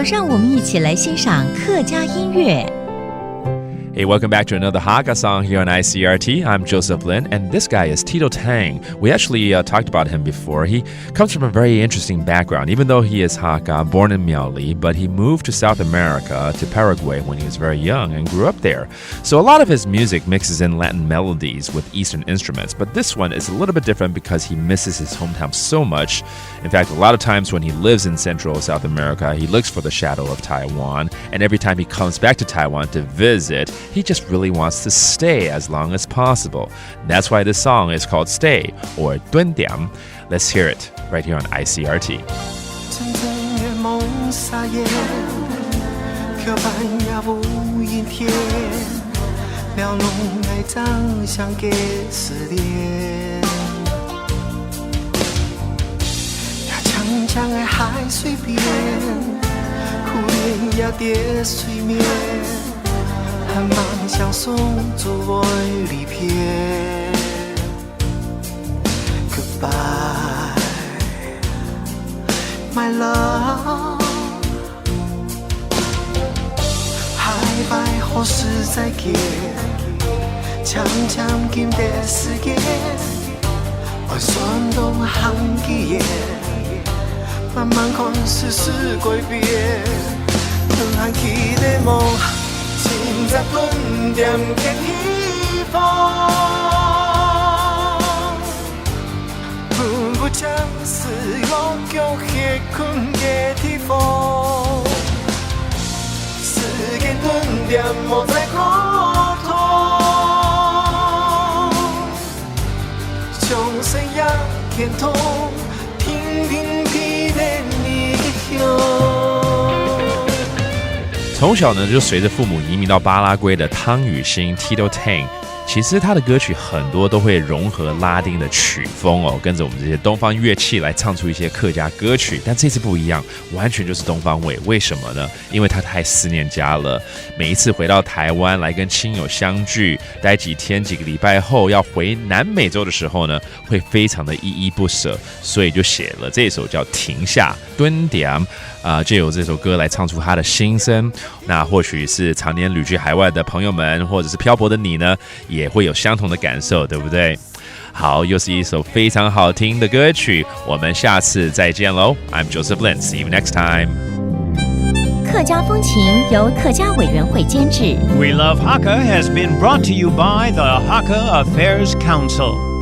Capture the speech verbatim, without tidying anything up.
让我们一起来欣赏客家音乐。 Hey, welcome back to another Hakka song here on I C R T. I'm Joseph Lin, and this guy is Tito Tang. We actually uh, talked about him before. He comes from a very interesting background. Even though he is Hakka, born in Miaoli, but he moved to South America, to Paraguay, when he was very young and grew up there. So a lot of his music mixes in Latin melodies with Eastern instruments, but this one is a little bit different because he misses his hometown so much. In fact, a lot of times when he lives in Central South America, he looks for the shadow of Taiwan, and every time he comes back to Taiwan to visit, he just really wants to stay as long as possible. That's why this song is called Stay, or 蹲点. Let's hear it right here on I C R T. 阵阵月濛沙煙，橋畔也無人天，撩弄愛掌聲个思念。也靜靜个海水邊，苦戀也跌水面，盼望相送做愛離別。 Goodbye, my love。下擺何時再見？漸漸近个時間，愛算當行幾遠？慢慢看世事改變，遠遠記得無，尋隻蹲點个地方。 分不清是我腳歇睏个地方。時間蹲點無再過痛，將生也變痛，定定記得你个香。从小呢，就随着父母移民到巴拉圭的汤雨欣 Tito Tang，其实他的歌曲很多都会融合拉丁的曲风哦，跟着我们这些东方乐器来唱出一些客家歌曲。但这次不一样，完全就是东方味。为什么呢？因为他太思念家了。每一次回到台湾来跟亲友相聚，待几天几个礼拜后要回南美洲的时候呢，会非常的依依不舍，所以就写了这首叫《停下》蹲点。啊，借由这首歌来唱出他的心声。那或许是常年旅居海外的朋友们，或者是漂泊的你呢，也会有相同的感受，对不对？好，又是一首非常好听的歌曲，我们下次再见喽。I'm Joseph Lin. See you next time. 客家风情由客家委员会监制。 We Love Hakka has been brought to you by the Hakka Affairs Council.